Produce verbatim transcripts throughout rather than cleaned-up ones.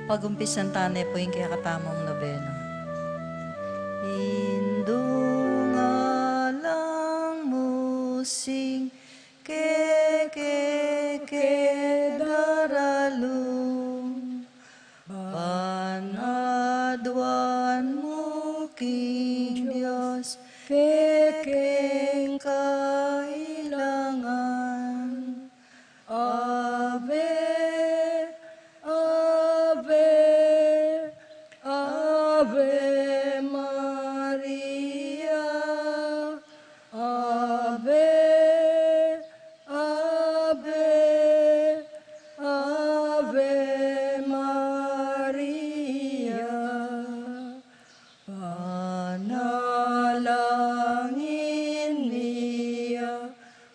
Pag-umpisan tane pu ing kekatamung nobena. Indu, ngalang mu sing kekeng daralu, ban aduan mu king Dios kekeng kailangan. Ave, Ave, Ave Maria. Ave, Ave, Ave Maria. Panalangin mi ya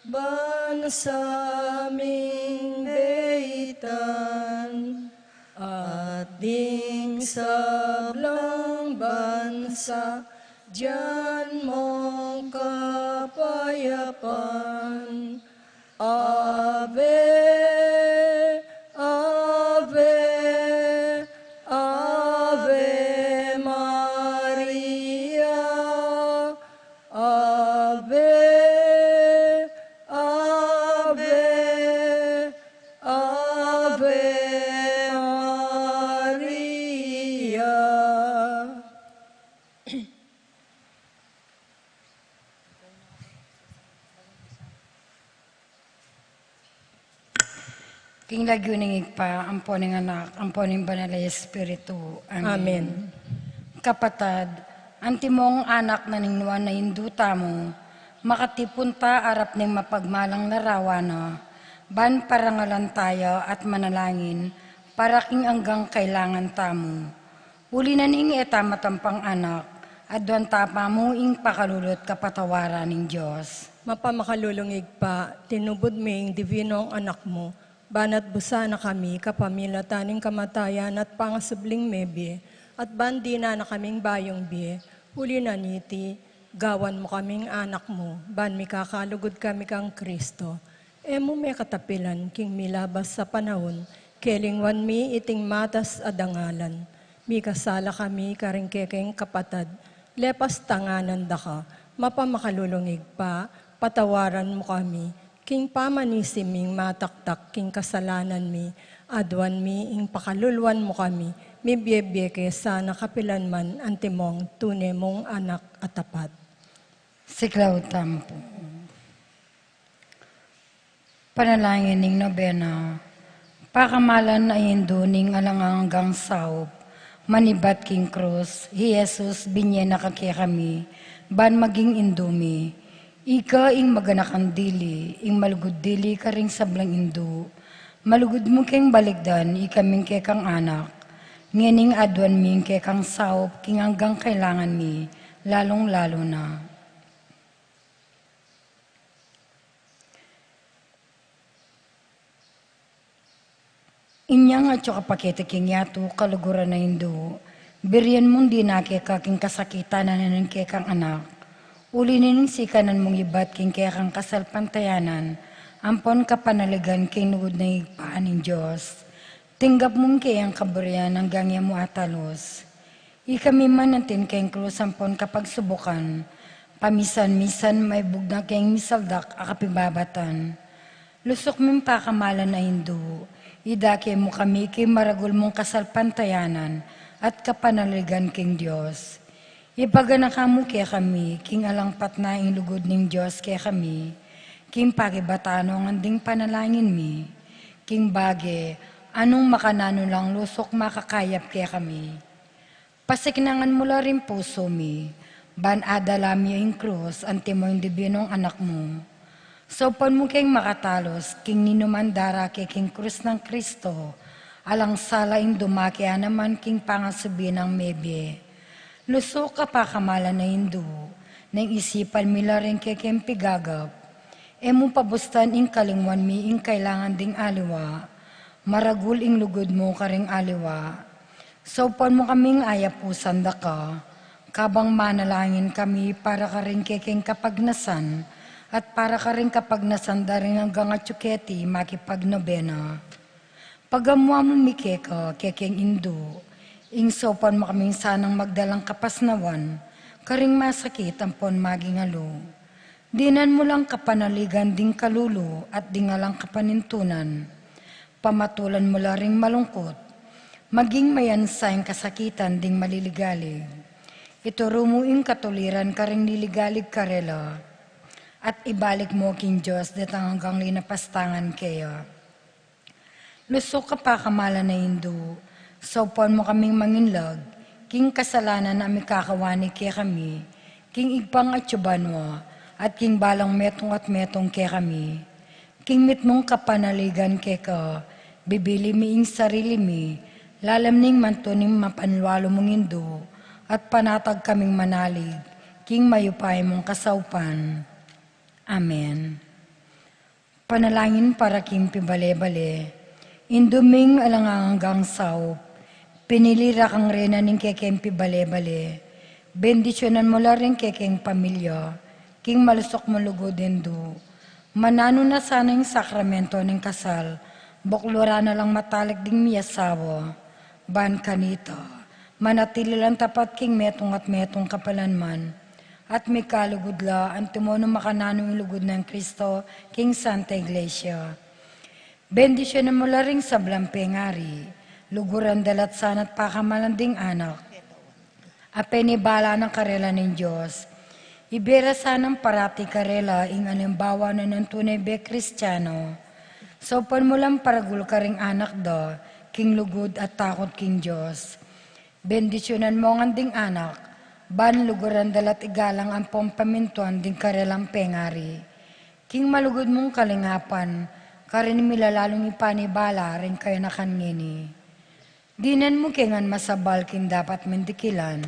ban sa ming beitan, at ding sablang bansa dian mong kapayapan. Ave, Ave, Ave Maria. Ave, Ave, Ave Maria. King lagyu ning Ibpa, ampo ning Anak, ampo ning Banal a Espiritu. Amen. Amen. Kapatad, antimong anak na ning Nuan a Indu tamu, makatipun ta arap ning mapagmalang larawan na, ban parangalan taya at manalangin para king anggang kailangan tamu. Uli na ning e ta matampang anak, aduan ta pa mu ing pakalulu at kapatawaran ning Dios. Mapamakalulung Ibpa, tinubud me ing dibinong Anak mu, ban atbu sana kami kapamilatan ning kamatayan at pangasubling mebie, at ban dinan na kaming bayung bie. Uli na niti, gawan mu kaming anak mu, ban mikakalugud kami kang Kristo. E mu me katapilan king milabas a panaun, kelingwan mi iting matas a dangalan. Mikasala kami karing kekeng kapatad, lepas tanganan da ka, mapamakalulung Ibpa, patawaran mu kami, king pamanisi ming mataktak king kasalanan mi, aduan mi ing pakaluluan mu kami, mibiebie ke sana kapilan man antimong tune mung anak a tapat. Siklaud tamu pu. Panalangin ning nobena. Pakamalan a Indu ning alang anggang saup, manibat king krus, i Jesus, binie na ka kekami, ban maging Indu mi. Ika ing maganakang dili, ing malugud dili karing sablang indu. Malugud mu keng balikdan ikaming kekang anak. Ngening aduan mi ing kekang saup king anggang kailangan mi, lalung-lalu na. Inyang atyu ka pakete king yatu, kaluguran a Indu, birian mung dina keka king kasakitan na ning kekang anak. Uli na ning sikanan mung ibat king kekang kasalpantayanan, ampon kapanaligan king lugud ning Ibpa ning Dios. Tinggap mung keyang kaburian anggang e mu atalus. Ikami man antin keng krus ampon kapagsubukan, pamisan-misan maibug na keng misaldak a kapibabatan. Lusuk ming pakamalan a Indu, idake mu kami king maragul mung kasalpantayanan at kapanaligan king Dios. Ipaganaka mu kekami king alang patna ing lugud ning Dios kekami, king pakibatan nong anding panalangin mi, king bage anung makananu lang lusuk makakayap kekami. Pasiknangan mu la ring pusu mi, ban adala mi ing krus, antimo ing dibinong anak mu. Saupan mu keng makatalus king ninuman darake king krus nang Kristo, alang sala ing dumake a naman king pangasubi nang mebie. Lusuk a pakamalan a Indu, neng isipan mi la ring kekeng pigagap. E mu pabustan ing kalingwan mi ing kailangan ding aliwa. Maragul ing lugud mu karing aliwa. Saupan mu kaming ayapusan da ka, kabang manalangin kami para karing kekeng kapagnasan, at para karing kapagnasan da ring anggang atyu keti makipagnobena. Pagamuan mu mi keka, kekeng indu, ing saupan mu kaming sanang magdalang kapasnawan karing masakit ampon maging alu. Dinan mu lang kapanaligan ding kalulu at ding alang kapanintunan. Pamatulan mu la ring malungkut, maging mayansa ing kasakitan ding maliligalig. Ituru mu ing katuliran karing liligalig karela, at ibalik mu king Dios detang anggang linapastangan keya. Lusuk a pakamalan a Indu, saupan mu kaming manginlag king kasalanan a mikakawani kekami king Ibpang atsu banua at king balang metung at metung kekami. King mitmung kapanaligan keka, bibili mi ing sarili mi lalam ning mantu ning mapanlualu mung Indu, at panatag kaming manalig king mayupaya mung kasaupan. Amen. Panalangin para king pibale-bale. Indu ming alang anggang saup, pinili ra kang reyna ning kekeng pibale-bale. Bendisyunan mu la ring kekeng pamilya king malusuk mung lugud, Indu. Mananu na sana ing sakramento ning kasal, bukluran na lang matalik ding miasawa. Ban kanita, manatili lang tapat king metung at metung kapalanman, at mikalugud la antimo nung makananu ing lugud nang Kristo king Santa Iglesia. Bendisyunan mu la ring sablang pengari, luguran da la at sana at pakamalan ding anak a penibala na karela ning Dios. Ibie ra sanang parati karela ing alimbawa na nung tune be Kristiano. Saupan mu lang paragul karing anak da king lugud at takut king Dios. Bendisyunan mu ngan ding anak, ban luguran da la't igalang ampong pamintuan ding karelang pengari king malugud mung kalingapan, karin milalalung ipanibala ring kayanakan ngeni. Dinan mu ke ngan masabal king dapat ming dikilan,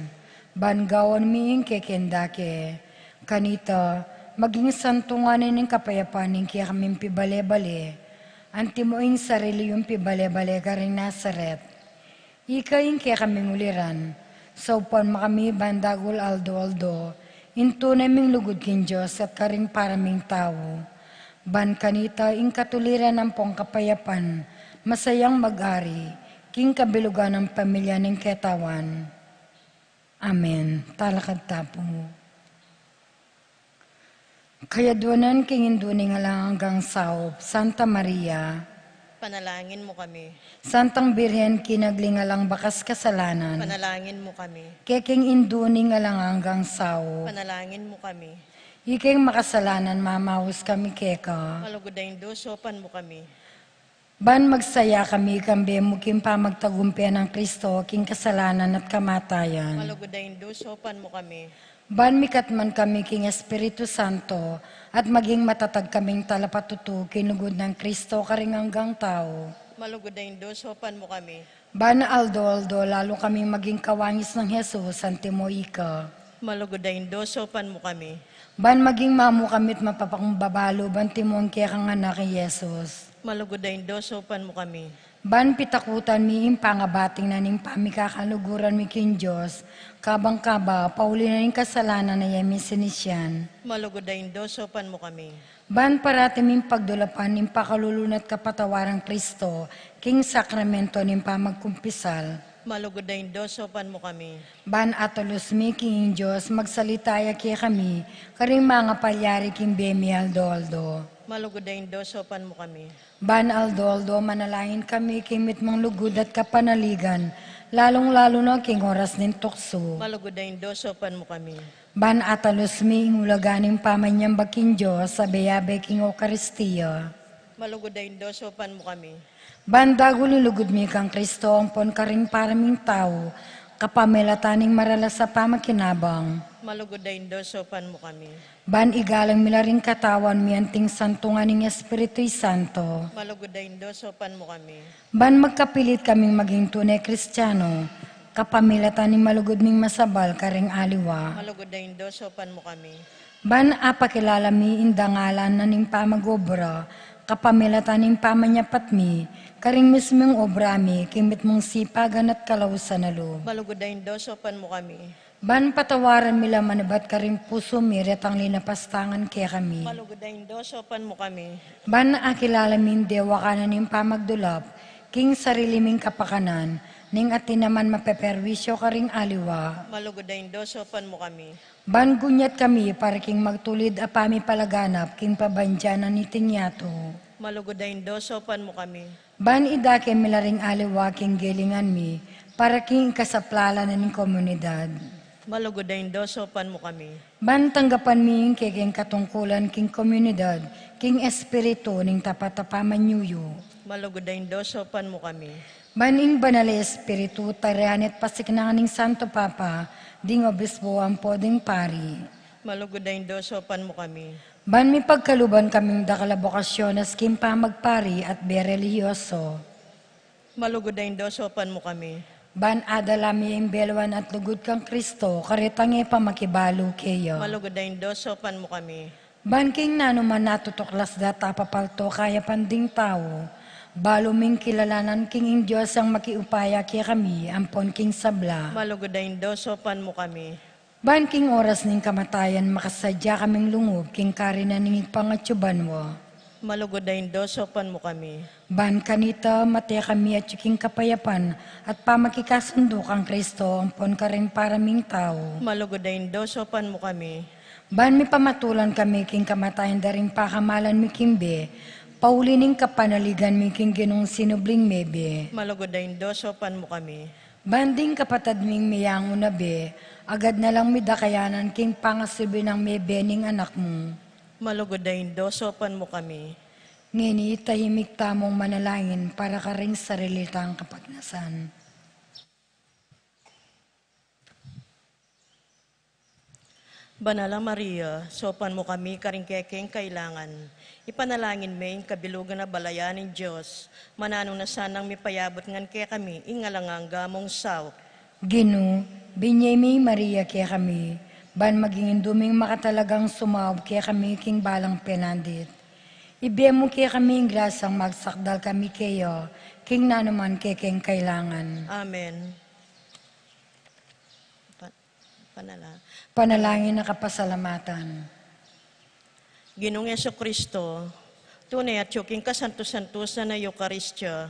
ban gawan mi ing kekeng dake. Kanita, maging santungan ning kapayapan ning kekaming pibale-bale, antimo ing sarili yung pibale-bale karing Nazaret. Ika ing kekaming uliran, saupan mu kami ban dagul aldo-aldo ing tune ming lugud king Dios at karing para ming tau. Ban kanita ing katuliran ampong kapayapan, masayang mag-ari king kabilugan nang pamilya ning ketawan. Amen. Talakad ta pu. Kayaduanan king Indu ning alang anggang saup, Santa Maria. Panalangin mu kami. Santang Birhen kinagling alang bakas kasalanan. Panalangin mu kami. Kekeng Indu ning alang anggang saup. Panalangin mu kami. Ikeng makasalanan, mamaus kami keka. Malugud a Indu, saupan mu kami. Ban magsaya kami kambe mu king pamagtagumpe nang Kristo king kasalanan at kamatayan. Malugud a Indu, saupan mu kami. Ban mikatman kami king Espiritu Santo, at maging matatag kaming talapatutu king lugud nang Kristo karing anggang tau. Malugud a Indu, saupan mu kami. Ban aldo-aldo lalu kaming maging kawangis nang Jesus antimo ika. Malugud a Indu, saupan mu kami. Ban maging mamu kami't mapapakumbaba lub antimo ing kekang anak i Jesus. Malugud a Indu, saupan mu kami. Ban pitakutan mi ing pangabating na ning pamikakaluguran mi king Dios, kabang kaba pauli na ning kasalanan a e mi sinisian. Malugud a Indu, saupan mu kami. Ban parati ming pagdulapan ing pakalulu na't kapatawaran nang Kristo king sakramento ning pamagkumpisal. Malugud a Indu, saupan mu kami. Ban atalus mi king Dios, magsalita ya kekami karing mangapalyari king bie mi aldo-aldo. Malugud a Indu, saupan mu kami. Ban aldo-aldo manalangin kami king mitmung lugud at kapanaligan, lalung-lalu na king oras ning tuksu. Malugud a Indu, saupan mu kami. Ban atalus mi ing ulaga ning pamanyamba king Dios a abe-abe king Eukaristia. Malugud a Indu, saupan mu kami. Ban dagul ing lugud mi kang Kristo ampon karing para ming tau, kapamilatan ning maralas a pamakinabang. Malugud a Indu, saupan mu kami. Ban igalang mi la ring katawan mi anting santungan ning Espiritu Santo. Malugud a Indu, saupan mu kami. Ban magkapilit kaming maging tune Kristiano, kapamilatan ning malugud ming masabal karing aliwa. Malugud a Indu, saupan mu kami. Ban apakilala mi ing dangalan na ning pamag-obra, kapamilatan ning pamanyapat mi karing mismung obra mi king mitmung sipagan at kalausan a lub. Malugud a Indu, saupan mu kami. Ban patawaran mi la manibat karing pusu mi retang linapastangan kekami. Malugud a Indu, saupan mu kami. Ban akilala mi ing dewakan na ning pamagdulap king sarili ming kapakanan, ning atin naman mapeperwisyo karing aliwa. Malugud a Indu, saupan mu kami. Ban gunyat kami para king magtulid a pamipalaganap king pabandian na niting yatu. Malugud a Indu, saupan mu kami. Ban idake mi la ring aliwa king gelingan mi, para king ikasaplalan na ning komunidad. Malugud a Indu, saupan mu kami. Ban tanggapan mi ing kekeng katungkulan king komunidad, king espiritu ning tapat a pamanyuyu. Malugud a Indu, saupan mu kami. Ban ing Banal a Espiritu, tarian at pasiknangan ning Santo Papa, ding obispo ampo ding pari. Malugud a Indu, saupan mu kami. Ban mipagkaluban kaming dakal a bokasyones king pamagpari at bie relihiyoso. Malugud a Indu, saupan mu kami. Ban adala mi ing beluan at lugud kang Kristo, karetang e pamakibalu keya. Malugud a Indu, saupan mu kami. Ban king nanuman natutuklas da at apapalto kayapan ding tau, balu ming kilalanan king ing Dios a makiupaya kekami ampon king sabla. Malugud a Indu, saupan mu kami. Ban king oras ning kamatayan makasadya kaming lungub king karinan ning Ibpang atyu banua. Malugud a Indu, saupan mu kami. Ban kanita mate kami atyu king kapayapan at pamakikasundu kang Kristo ampon karing para ming tau. Malugud a Indu, saupan mu kami. Ban mipamatulan kami king kamatayan da ring pakamalan mi king bie, pauli ning kapanaligan mi king Ginung sinubling mebie. Malugud a Indu, saupan mu kami. Ban ding kapatad ming meyangu na bie, agad na lang midakayanan king pangasubli nang mebie ning Anak mu. Malugud a Indu, saupan mu kami. Ngeni tahimik tamung manalangin para karing sarili tang kapagnasan. Banal a Maria, saupan mu kami karing kekeng kailangan. Ipanalangin me ing kabilugan a balayan ning Dios. Mananu na sanang mipayabut ngan kekami ing alang angga mung saup. Ginu, binie mi i Maria kekami, ban maging indu ming makatalagang sumaup kekami king balang penandit. Ibie mu kekami ing grasyang magsakdal kami keya, king nanuman kekeng kailangan. Amen. Pa-, panala-, Panalangin a kapasalamatan. Ginung Jesucristo, tune atyu king kasantu-santusan a Eukaristia,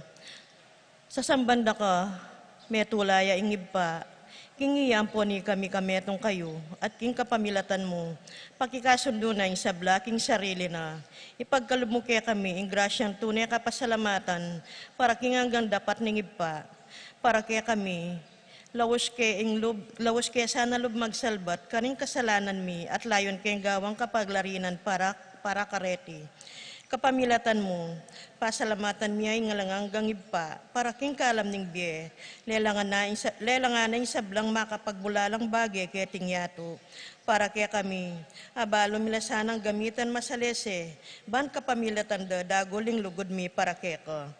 sasamban da ka, metula ya ing Ibpa, king iya ampon ikami kametung kayu, at king kapamilatan mu, pakikasundu na ing sabla king sarili na. Ipagkalub mu kekami ing grasyang tune kapasalamatan, para king anggang dapat ning Ibpa, para kekami, laus ke ing lub-, laus ke sana lub magsalbat karing kasalanan mi at layun keng gawang kapaglarinan para, para kareti. Kapamilatan mu, pasalamatan mi ya ing alang anggang Ibpa, para king kalam ning bie, lelangan na ing sa-, lelangan na ing sablang makapagbulalang bage keting yatu. Para kekami, abalu mi la sanang gamitan masalese, ban kapamilatan da dagul ing lugud mi para keka.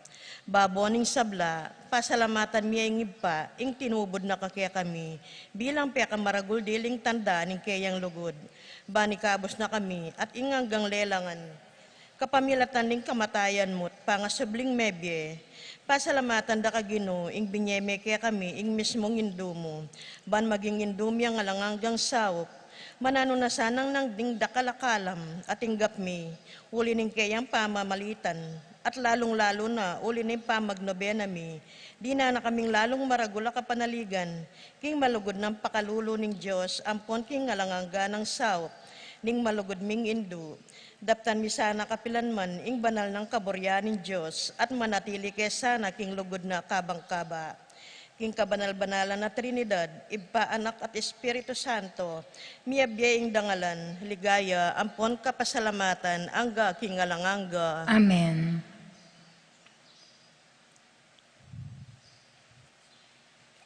Babo ning sabla, pasalamatan mi ya ing Ibpa, ing tinubud na ka kekami, bilang pekamaragul diling tanda ning keyang lugud. Ban ikabus na kami, at ing anggang lelangan. Kapamilatan ning kamatayan mu't pangasubling mebie, pasalamatan da ka Ginu, ing binie me kekami, ing mismung indu mu, ban maging indu mi ing alang anggang saup, mananu na sanang nang ding dakal a kalam, at tinggap mi, uli ning keyang pamamalitan, at lalung-lalu na, uli ning pamagnobena mi, dinan na kaming lalung maragul a kapanaligan, king malugud nang pakalulu ning Dios, ampon king alang angga nang saup, ning malugud ming indu, Daptan mi sana kapilan man ing banal nang kaburian ning Dios, at manatili ke sana king lugud na kabang kaba. King kabanal-banalan a Trinidad, Ibpa, Anak, at Espiritu Santo, miyabie ing dangalan, ligaya, ampon kapasalamatan, angga king alang angga. Amen.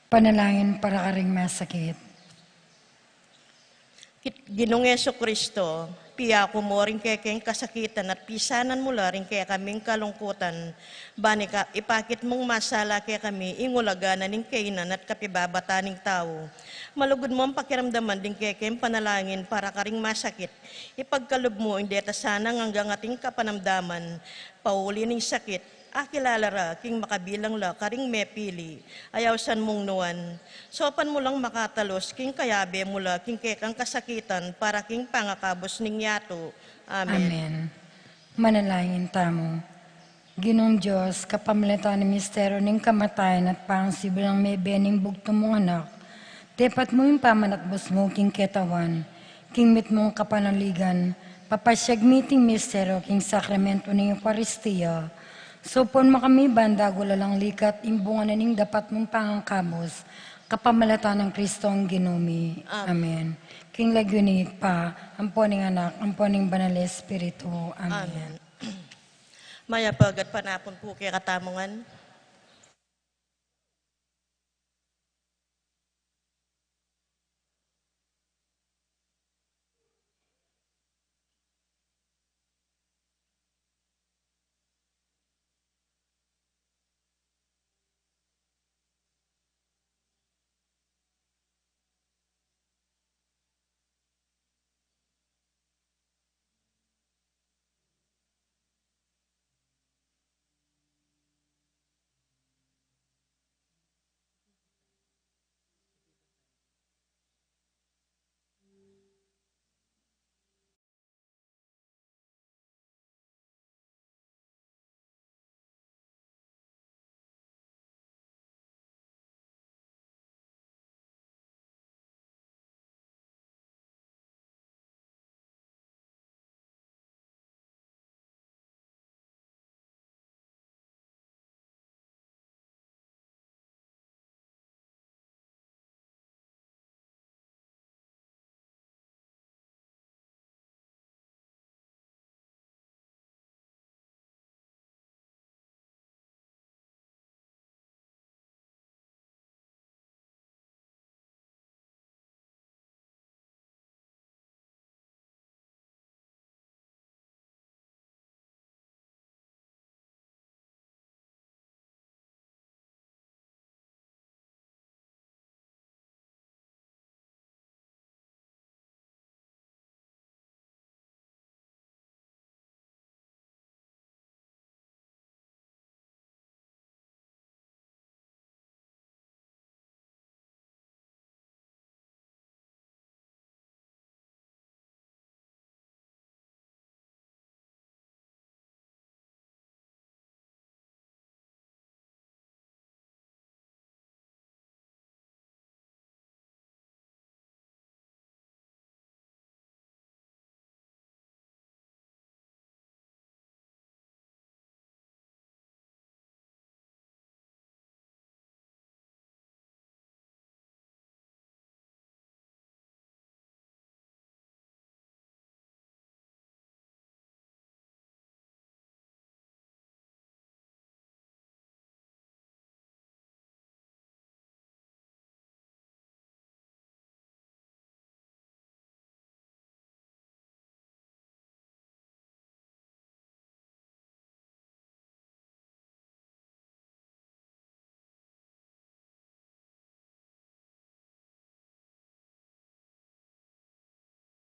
Panalangin para karing masakit. Kit-, Ginung Jesucristo, piyaku mu ring kekeng kasakitan at pisanan mu la ring kekaming kalungkutan, ban ika-, ipakit mung masala kekami ing ulaga na ning kainan at kapibabatan ning tau. Malugud mung pakiramdaman ding kekeng panalangin para karing masakit. Ipagkalub mu ing deta sanang anggang ating kapanamdaman, pauli ning sakit, akilala ra king makabilang la karing mepili, ayausan mung nuan, saupan mu lang makatalus king kayabe mu la king kekang kasakitan para king pangakabus ning yatu. Amen. Amen. Manalangin tamu. Ginung Dios, kapamilatan ning misteryu ning kamatayan at pangasubli nang mebie ning bugtung mung anak, tepat mu ing pamanatbus mu king ketawan, king mitmung kapanaligan, papasyag mi iting misteryu king sakramentu ning Eukaristia. Saupan mu kami ban dagul alang likat ing bunga na ning dapat mung pangakabus, kapamilatan nang Kristong Ginu mi. Amen. Amen. King lagyu ning Ibpa, ampo ning Anak, ampo ning Banal Espiritu. Amen. Amen. Mayap a gatpanapun pu kekatamu ngan.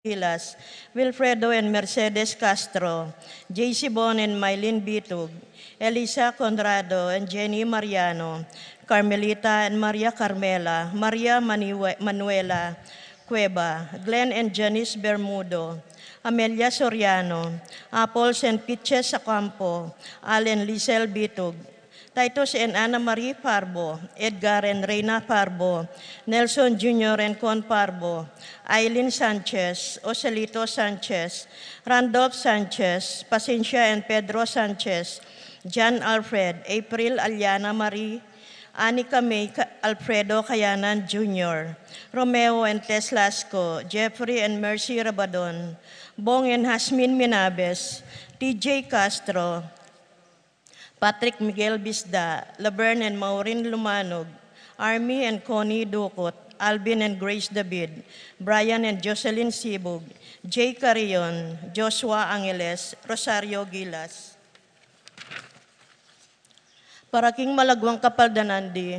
Gilas, Wilfredo and Mercedes Castro, J C Bon and Mylene Bitug, Elisa Conrado and Jenny Mariano, Carmelita and Maria Carmela, Maria Maniwe-, Manuela Cueva, Glenn and Janice Bermudo, Amelia Soriano, Apple Saint Pitches Acampo, Allen Lisel Bitug, Titus and Anna Marie Parbo, Edgar and Reina Parbo, Nelson Junior and Con Parbo, Aileen Sanchez, Joselito Sanchez, Randolph Sanchez, Pacencia and Pedro Sanchez, John Alfred, April Aliana Marie, Anika May Ca-, Alfredo Cayanan Junior, Romeo and Tess Lasco, Jeffrey and Mercy Rabadon, Bong and Hasmin Minabes, T J Castro, Patrick Miguel Bisda, Laverne and Maureen Lumanog, Army and Connie Ducot, Alvin and Grace David, Brian and Jocelyn Sibug, Jay Carrion, Joshua Angeles, Rosario Gilas. Para king malagwang kapaldanan di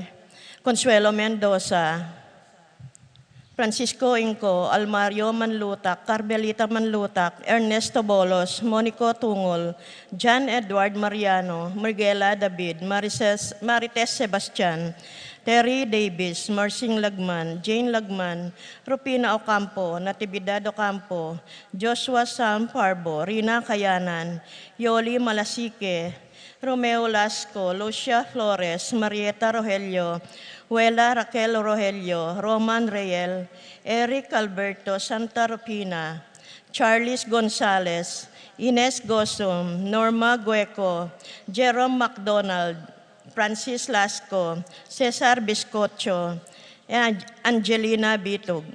Consuelo Mendoza, Francisco Inco, Almario Manlutak, Carmelita Manlutak, Ernesto Bolos, Monico Tungol, John Edward Mariano, Miguela David, Marises-, Marites Sebastian, Terry Davis, Marsing Lagman, Jane Lagman, Rufina Ocampo, Natividad Ocampo, Joshua Sam Parbo, Rina Kayanan, Yoli Malasique, Romeo Lasco, Lucia Flores, Marieta Rogelio, Wela Raquel Rogelio, Roman Reyel, Eric Alberto, Santa Rufina, Charles Gonzalez, Ines Gosum, Norma Gueco, Jerome McDonald, Francis Lasco, Cesar Biscocho, and Angelina Bitug.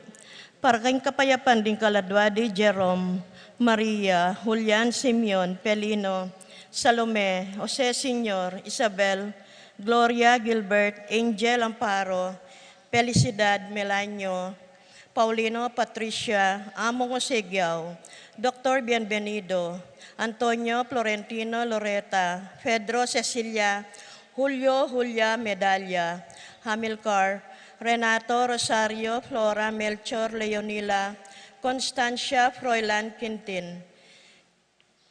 Para king kapayapan ding kaladwa di Jerome, Maria, Julian, Simeon, Pelino, Salome, Jose Senior, Isabel, Gloria, Gilbert, Angel, Amparo, Felicidad, Melanio, Paulino, Patricia, Among Osegiao, Doctor Bienvenido, Antonio, Florentino, Loreta, Pedro, Cecilia, Julio, Julia, Medalia, Hamilcar, Renato, Rosario, Flora, Melchor, Leonila, Constancia, Froilan, Quintin,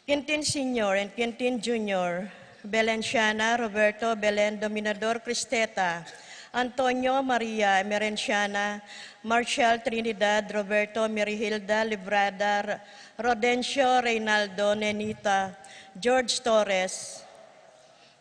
Quintin Senior and Quintin Junior, Belenciana, Roberto, Belen, Dominador, Cristeta, Antonio, Maria, Emerenciana, Marshall, Trinidad, Roberto, Merihilda, Librada, Rodencio, Reynaldo, Nenita, George Torres,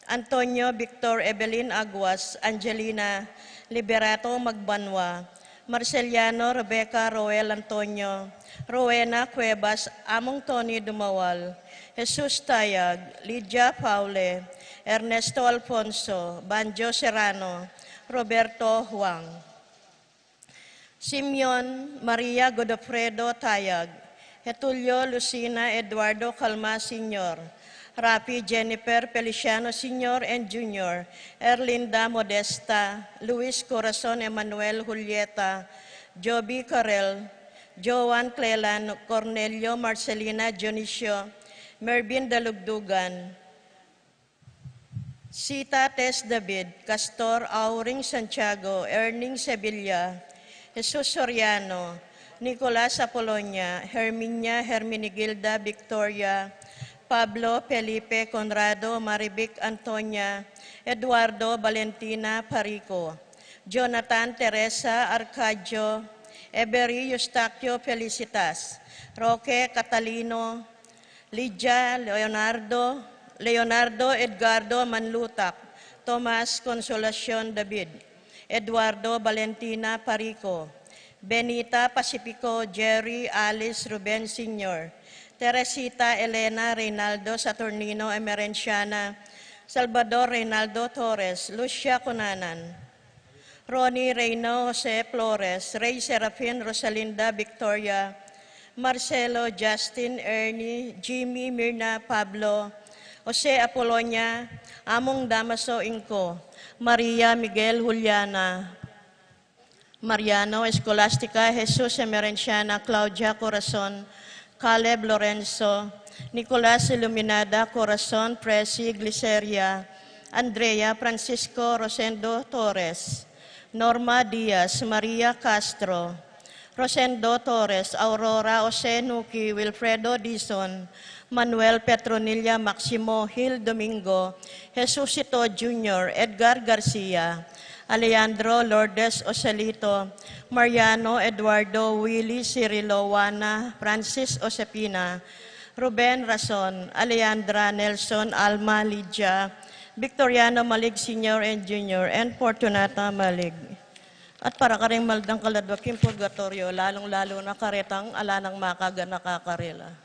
Antonio, Victor, Evelyn, Aguas, Angelina, Liberato, Magbanwa, Marceliano, Rebecca, Roel, Antonio, Rowena, Cuevas, Among Tony, Dumawal, Jesus, Tayag, Lydia, Paule, Ernesto, Alfonso, Banjo, Serrano, Roberto, Huang, Simeon, Maria, Godofredo, Tayag, Getulio, Lucina, Eduardo, Calma, Senior, Rafi, Jennifer, Feliciano, Senior and Junior, Erlinda, Modesta, Luis, Corazon, Emmanuel, Julieta, Joby, Carel, Joan, Clelan, Cornelio, Marcelina, Dionisio, Mervin, Dalugdugan, Sita, Tess, David, Castor, Auring, Santiago, Erning, Sevilla, Jesus, Soriano, Nicolas, Apolonia, Herminia, Herminigilda, Victoria, Pablo, Felipe, Conrado, Marivic, Antonia, Eduardo, Valentina, Parico, Jonathan, Teresa, Arcadio, Ebery, Eustaquio, Felicitas, Roque, Catalino, Lydia, Leonardo, Leonardo, Edgardo, Manlutak, Tomas, Consolacion, David, Eduardo, Valentina, Parico, Benita, Pacifico, Jerry, Alice, Ruben, Senior, Teresita, Elena, Reynaldo, Saturnino, Emerenciana, Salvador, Reynaldo, Torres, Lucia, Cunanan, Ronnie, Reyno, Jose, Flores, Rey, Serafin, Rosalinda, Victoria, Marcelo, Justin, Ernie, Jimmy, Mirna, Pablo, Jose, Apolonia, Among, Damaso, Inco, Maria, Miguel, Juliana, Mariano, Escolastica, Jesus, Emerenciana, Claudia, Corazon, Caleb, Lorenzo, Nicolas, Iluminada, Corazon, Presi, Gliceria, Andrea, Francisco, Rosendo, Torres, Norma, Diaz, Maria, Castro, Rosendo, Torres, Aurora, Jose, Nuki, Wilfredo, Dizon, Manuel, Petronilla, Maximo, Gil, Domingo, Jesucito, Junior, Edgar, Garcia, Alejandro, Lourdes, Joselito, Mariano, Eduardo, Willy, Cirilo, Juana, Francis, Josefina, Ruben, Rason, Alejandra, Nelson, Alma, Lydia, Victoriano, Malig, Senior and Junior, and Fortunata, Malig. At para karing maldang kaladwa king purgatorio, lalung-lalu na karetang ala nang makaganaka karela.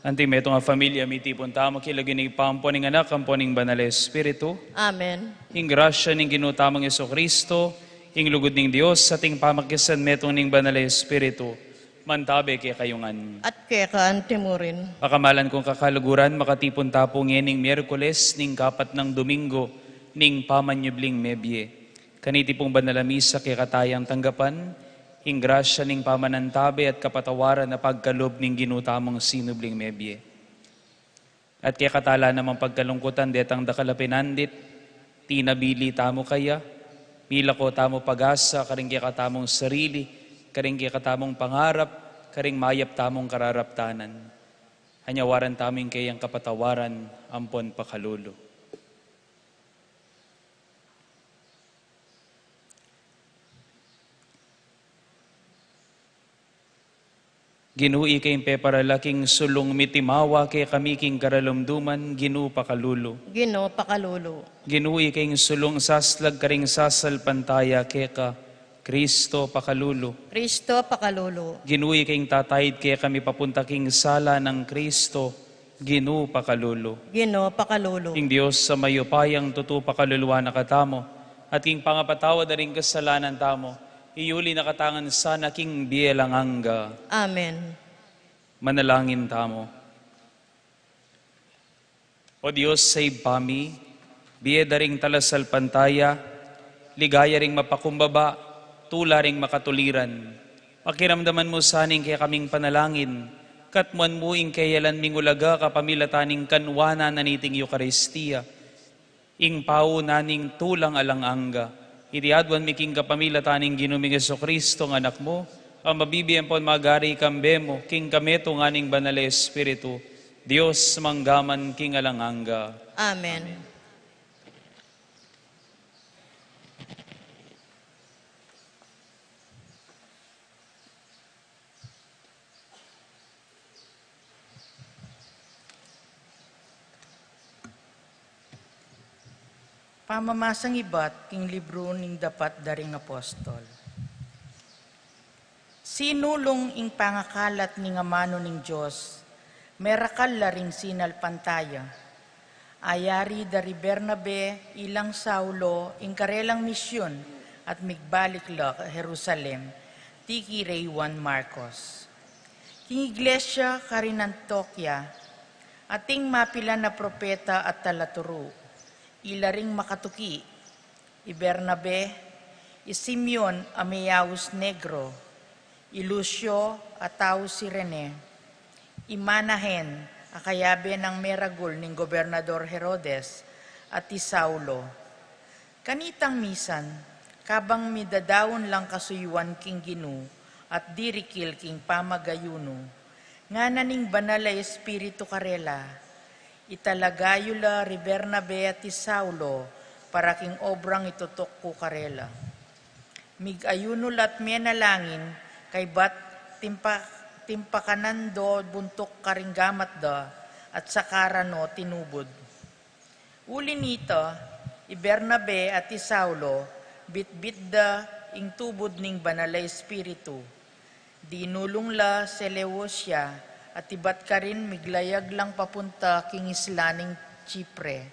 Anti metung a familia, mitipun tamu king lagyu ning Ibpa, ampo ning Anak, ampo ning Banal a Espiritu. Amen. Ing grasya ning Ginu tamung Jesucristo, ing lugud ning Dios, at ing pamakisan metung ning Banal a Espiritu, mantabe kekayu ngan. At keka anti murin. Pakamalan kung kakaluguran, makatipun ta pu ngening Miyerkules ning kapat nang Domingo ning pamanyubling mebie. Kaniti pung banal a misa kekatang tanggapan ing grasya ning pamanantabe at kapatawaran a pagkalub ning Ginu tamung sinubling mebie. At kekatang ala namang pagkalungkutan detang dakal a pinandit, tinabili tamu kaya, milako tamu pag-asa karing kekatamung sarili, karing kekatamung pangarap, karing mayap tamung kararaptanan. Anyawaran tamu ing keyang kapatawaran ampon pakalulu. Ginu, ika ing peparala king sulung mitimawa kekami king karalumduman, Ginu, pakalulu. Ginu, pakalulu. Ginu, ika ing sulung saslag karing sasalpantaya keka, Kristo, pakalulu. Kristo, pakalulu. Ginu, ika ing tataid kekami papunta king sala nang Kristo, Ginu, pakalulu. Ginu, pakalulu. Ing Dios a mayupayang tutu pakaluluan na katamu, at king pangapatawad da ring kasalanan tamu, iyuli na katamu ngan sana king bie alang angga. Amen. Manalangin tamu. O Dios a Ibpa mi, bie da ring talasalpantaya, ligaya ring mapakumbaba, tula ring makatuliran. Pakiramdaman mu sana ing kekaming panalangin, katmuan mu ing keyalan ming ulaga kapamilatan ning kanwanan na niting Eukaristia. Ing pauna ning tulang alang angga. Iti aduan mi king kapamilatan ning Ginu ming Jesucristo, nga Anak mu, a mabibie ampon magari kambe mu, king kametungan ning Banal a Espiritu, Dios mangga man king alang angga. Amen. Amen. Pamamasang ibat king libru ning Dapat da ring Apostol. Sinulung ing pangakalat ning amanu ning Dios, merakal la ring sinalpantaya. Ayari da ri Bernabe ilang Saulo ing karelang misyun at migbalik la Jerusalem, tiki re Juan Marcos. King iglesia karin Antiokia, ating mapilan a propeta at talaturu, ila ring makatuki, i Bernabe, i Simeon a miyaus Negro, i Lucio a tau Cirene, i Manahen a kayabe nang meragul ning Gobernador Herodes, at i Saulo. Kanitang misan, kabang midadaun lang kasuyuan king Ginu at dirikil king pamagayunu, ngana ning Banal a Espiritu karela, italagayu la ri Bernabe at i Saulo para king obrang itutuk ku karela. Mig-ayunu la't menalangin, kaybat timpa-, timpakanan do buntuk karing gamat da, at saka ra no tinubud. Uli nita, i Bernabe at i Saulo, bitbit da ing tubud ning Banal a Espiritu. Dinulung la Seleucia, at ibat karin miglayag lang papunta king isla ning Chipre.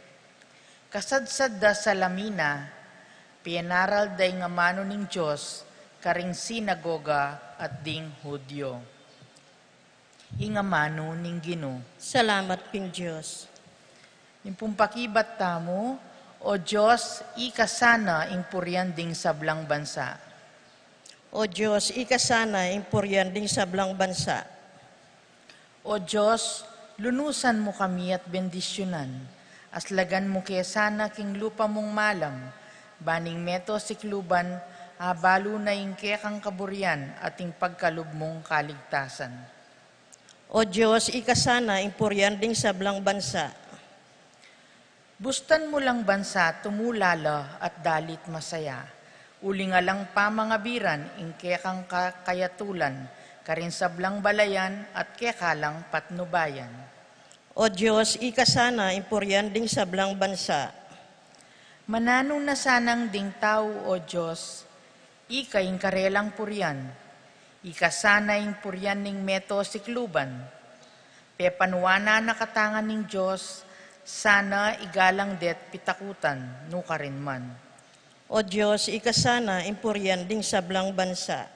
Kasadsad da Salamina, pienaral da ing amanu ning Dios karing sinagoga at ding Judio. Ing amanu ning Ginu. Salamat king Dios. Ing pung pakibat tamu. O Dios, ika sana ing purian ding sablang bansa. O Dios, ika sana ing purian ding sablang bansa. O Dios, lunusan mu kami at bendisyunan, aslagan mu ke sana king lupa mung malam, ban ing meto sikluban, abalu na ing kekang kaburian at ing pagkalub mung kaligtasan. O Dios, ika sana ing purian ding sablang bansa. Bustan mu lang bansa tumula la at dalit masaya. Uling alang pamangabiran ing kekang ka-, kayatulan, karing sablang balayan at kekalang patnubayan. O Dios, ika sana ing purian ding sablang bansa. Mananu na sanang ding tau, O Dios, ika ing karelang purian. Ika sana ing purian ning meto sikluban. E panuanan na katangan ning Dios, sana igalang de't pitakutan, nukarin man. O Dios, ika sana ing purian ding sablang bansa.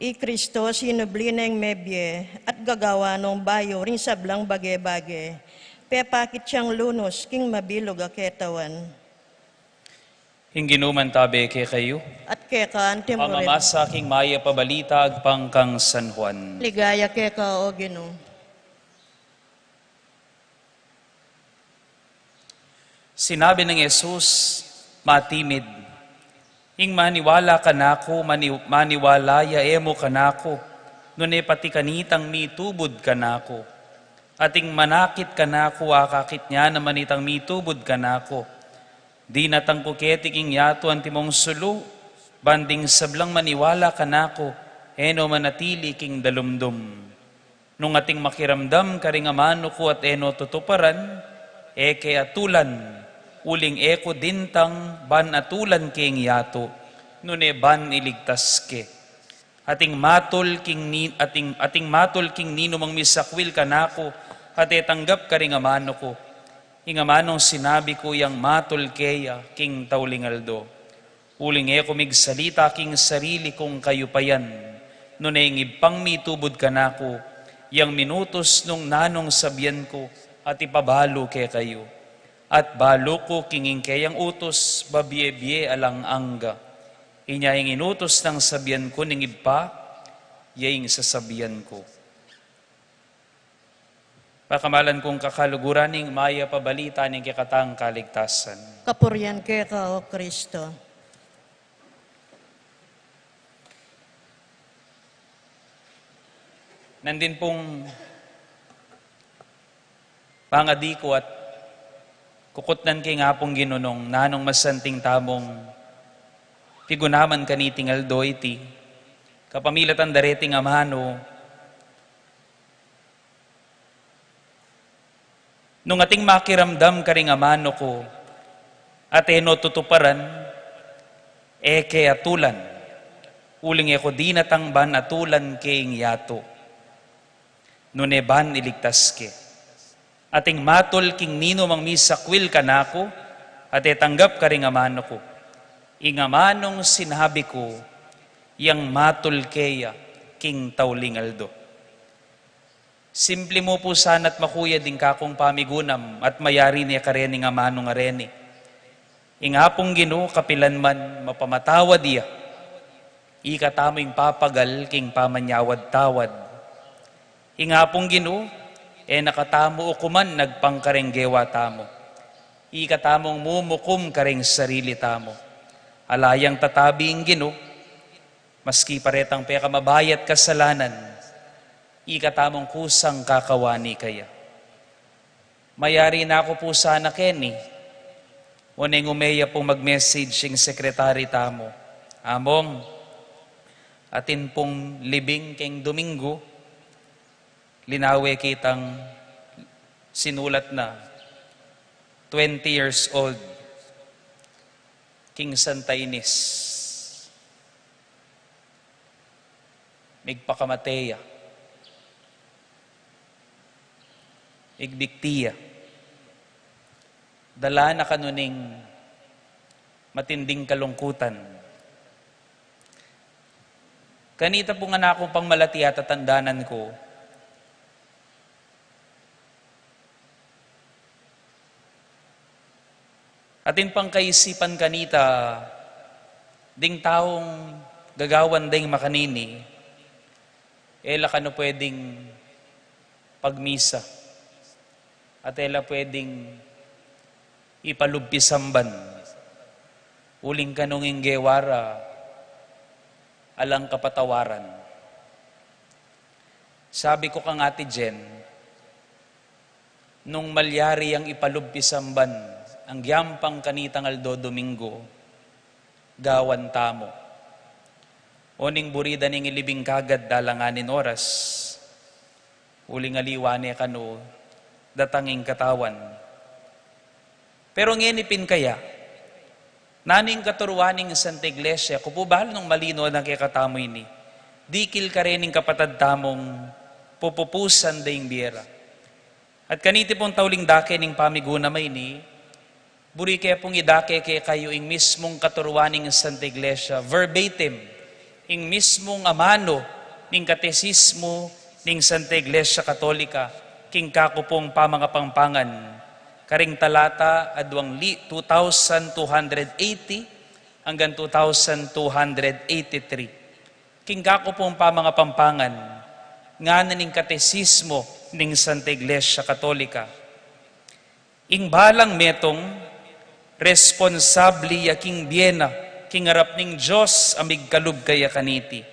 I Kristo sinubli neng mebie at gagawa nong bayu ring sablang bage-bage, pepakit yang lunus king mabilug a ketawan. Ing Ginu mantabe kekayu. At keka antimurin. Pamamasa king mayap a balita agpang kang San Juan. Ligaya keka, O Ginu. Sinabi nang Jesus, matimid, ing maniwala kanaku, mani-, maniwala ya e mu kanaku, nune pati kanitang mitubud kanaku. At ing manakit kanaku, akakit ya naman itang mitubud kanaku. Dinatang ku keti king yatu antimong sulu, ban ding sablang maniwala kanaku, e no manatili king dalumdum. Nung ating makiramdam karing amanu ku at e no tutuparan, e ke atulan, uling e ku dintang ban atulan ke ing yatu, nune ban iligtas ke. Ating matul king ni-, ating, ating matul king ninumang misakwil kanaku, at e tanggap karing amanu ku. Ing amanung sinabi ku yang matul keya king tauling aldo. Uling e ku migsalita king sarili kung kayupayan, nune ing Ibpang mitubud kanaku, yang minutus nung nanung sabian ku at ipabalu kekayu. At balu ku king ing keyang utus, babie-bie alang angga. Inya ing inutus nang sabian ku ning Ibpa, ya ing sasabian ku. Pakamalan kung kakaluguran ning mayap a balita ning kekatang kaligtasan. Kapurian keka, O Kristo. Nandin pung pangadi ku at kukutnan ke ing Apung Ginu nung nanung masanting tamung pigunaman kaniting aldo iti, kapamilatan dareting amanu, nung ating makiramdam karing amanu ku, at e no tutuparan, e ke atulan, uling e ku dinatang ban atulan ke ing yatu, nune ban iligtas ke. Ating matul king ninumang misakwil kanaku, at e tanggap karing amanu ku. Ing amanung sinabi ku, yang matul keya king tauling aldo. Simple mu pu sana at makuyad ing kakung pamigunam at mayari ne karening amanung areni. Ing Apung Ginu, kapilan man mapamatawad ya, ikatamu ing papagal king pamanyawad-tawad. Ing Apung Ginu, e na katamu ukuman agpang kareng gewa tamu. Ikatamung mumukum kareng sarili tamu. Ala yang tatabi ing Ginu, maski pa retang pekamabayat kasalanan, ikatamung kusang kakawani kaya. Mayari na ku pu sana keni, o neng umeya pung mag-message ing secretary tamu. Among, atin pung libing keng Domingo, linawe kitang sinulat na, twenty years old, king Santa Ines. Migpakamate ya. Migbikti ya. Dala na kanu ning matinding kalungkutan. Kanita pung anakung pangmalati, tatandanan ku, atin pang kaisipan kanita, ding taung gagawan deng makanini, e la kanu pwedeng pagmisa, at e la pwedeng ipalub pisamban, uling kanung ing gewa ra alang kapatawaran. Sabi ku kang Ate Jen, Nung malyari yang ipalub pisamban, anggyang pang kanitang aldo Domingo, gawan tamu. O ning buri da ning ilibing kagad dalangan ning oras, uling aliwa ne kanu datang ing katawan. Pero ngeni pin kaya, nanu ing katuruan ning Santa Iglesia, ku pu balu nung malino na kekatamu ini, dikil karening kapatad tamung pupupusan da ing bie ra. At kaniti pung tauling dake ning pamiguna maini, buri ke pung idake kekayu ing mismung katuruan ning Santa Iglesia, verbatim, ing mismung amanu ning Katesismu ning Santa Iglesia Katolika, king kaku pung pamangapampangan, karing talata aduang li-, two thousand two hundred eighty hanggang two thousand two hundred eighty-three. King kaku pung pamangapampangan, ngana ning Katesismu ning Santa Iglesia Katolika, ing balang metung, responsabli ya king bie na, king arap ning Dios a migkalub kaya kaniti.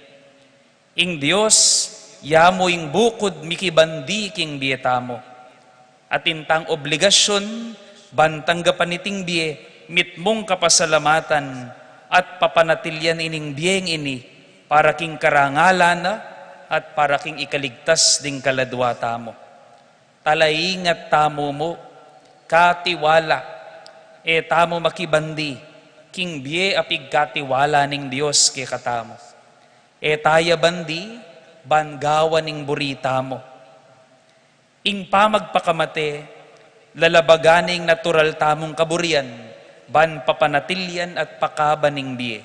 Ing Dios, ya mu ing bukud mikibandi king bie tamu. Atin tang obligasyun, ban tanggapan iting bie, mitmung kapasalamatan, at papanatilian ining bieng ini, para king karangalan na, at para king ikaligtas ding kaladua tamu. Talaingat tamu mu, katiwala, e tamu makibandi, king bie a pigkatiwala ning Dios kekatamu. E taya bandi, ban gawan ing buri tamu. Ing pamagpakamate, lalabagan ning natural tamung kaburian, ban papanatilian at pakaban ing bie.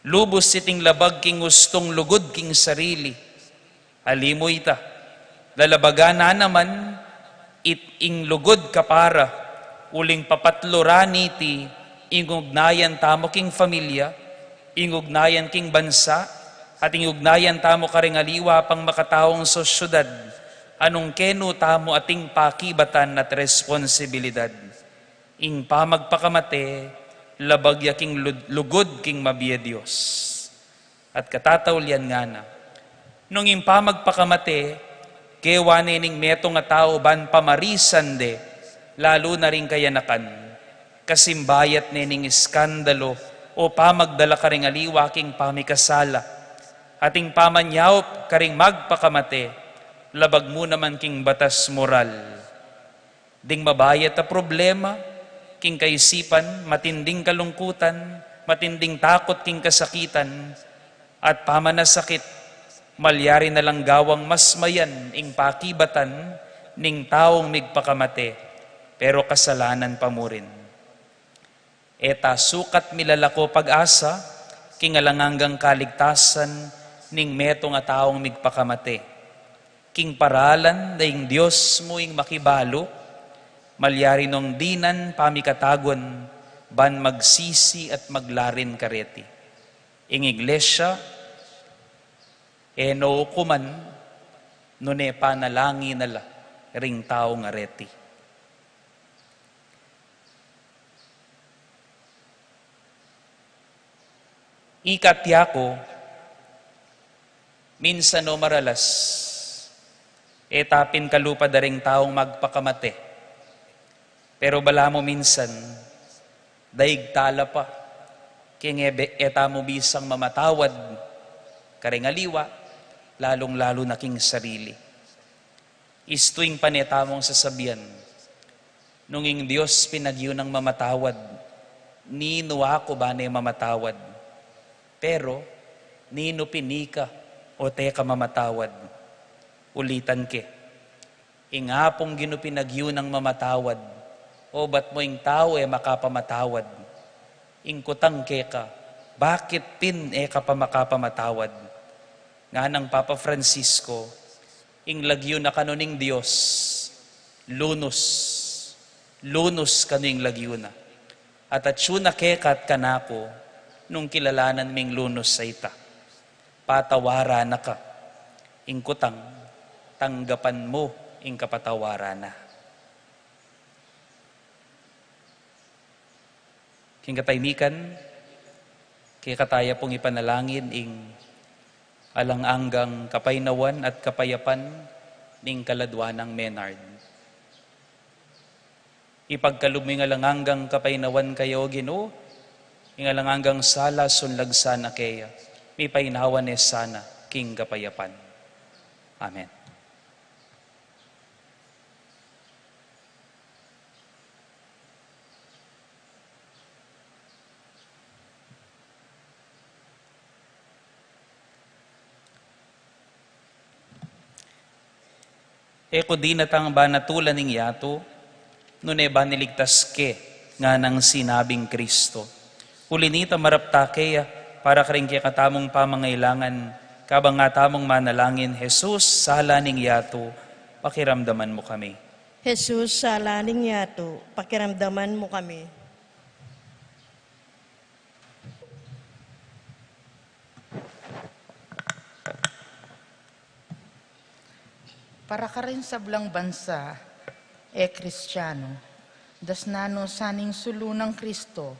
Lubus iting labag king ustung lugud king sarili. Ali mu ita, lalabagan na naman it ing lugud kapara, uling papatluran niti ing ugnayan tamu king familia, ing ugnayan king bansa, at ing ugnayan tamu karing aliwa pang makataung sosyedad, a nung kenu tamu ating pakibatan at responsibilidad. Ing pamagpakamate, labag ya king lud-, lugud king mabie Dios. At katataulian ngana, nung ing pamagpakamate, kewan ne ning metung a tau ban pamarisan de, lalu na ring kayanakan, kasimbayat ne ning iskandalu o pamagdala karing aliwa king pamikasala, at ing pamanyaup karing magpakamate, labag mu naman king batas moral. Ding mabayat a problema king kaisipan, matinding kalungkutan, matinding takut king kasakitan, at pamanasakit, malyari na lang gawang mas mayan ing pakibatan ning taung migpakamate, pero kasalanan pa mu rin. E ta sukat milalako pag-asa king alang anggang kaligtasan ning metung a taung migpakamate. King paralan na ing Dios mu ing makibalu, malyari nong dinan pamikatagun, ban magsisi at maglarin kareti. Ing Iglesia, e no ukuman, nune panalangin na la ring taung areti. Ika at yaku, minsan o maralas, e ta pin kalupad da ring taung magpakamate. Pero balamu minsan, daig tala pa, king e be-, e tamu bisang mamatawad karing aliwa, lalung-lalu na king sarili. Istu ing pane tamung sasabian, nung ing Dios pin agyu nang mamatawad, ninu aku ba ne mamatawad? Pero, ninu pin ika ote ka mamatawad? Ulitan ke, ing Apung Ginu pin agyu nang mamatawad, obat mu ing tau e makapamatawad. Ing kutang keka, bakit pin e ka pa makapamatawad? Nganang Papa Francisco, ing lagyu na kanu ning Dios, lunus. Lunus kanu ing lagyu na. At atyu na keka at kanaku, nung kilalanan ming lunus a ita. Patawaran na ka. Ing kutang, tanggapan mu ing kapatawaran na. King katahimikan, kekataya pung ipanalangin ing alang anggang kapaynawan at kapayapan ning kaladwa nang Menard. Ipagkalub mu ing alang anggang kapaynawan kaya, O Ginu, ing alang anggang sala sunlag sana keya, mipainawa ne sana king kapayapan. Amen. E ku dinatang banatulan ing yatu, nune baniligtas ke, nganang sinabing Kristo. Uli nita marap ta keya, para karing kekatamung pamangailangan, kabang atamung manalangin, Jesus, sala ning yatu, pakiramdaman mu kami. Jesus, sala ning yatu, pakiramdaman mu kami. Para karing sablang bansa, e Kristiano, dasnan no sana ing sulu nang Kristo,